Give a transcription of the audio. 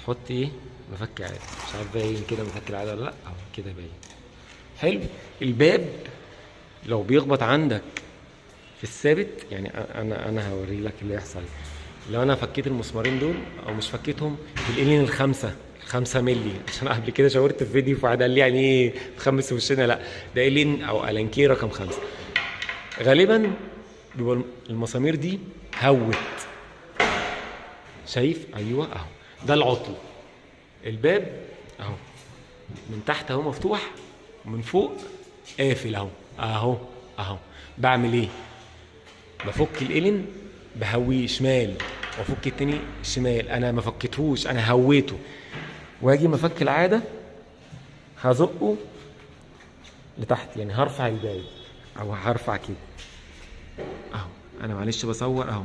هتحط ايه؟ مفك عادي. مش عارف باين كده مفك العادة ولا لا، اهو كده باين. حلو. الباب لو بيخبط عندك في الثابت، يعني انا هوري لك اللي يحصل. لو انا فكيت المسمارين دول او مش فكيتهم بالقلين الخمسة ملي، عشان قبل كده شاورت في فيديو فقعد قال لي يعني ايه خمس وشنا، لا ده قلين او الانكيه رقم 5. غالبا بيبقى المسامير دي هوت، شايف؟ ايوه اهو ده العطل. الباب اهو من تحت اهو مفتوح، ومن فوق قافل اهو اهو اهو. بعمل ايه؟ بفك القلن بهوية شمال، وافك التاني شمال. انا ما فكيتهوش، انا هويته. واجي مفك العادة هزقه لتحت، يعني هرفع الباب او هرفع كده اهو. انا معلش بصور اهو.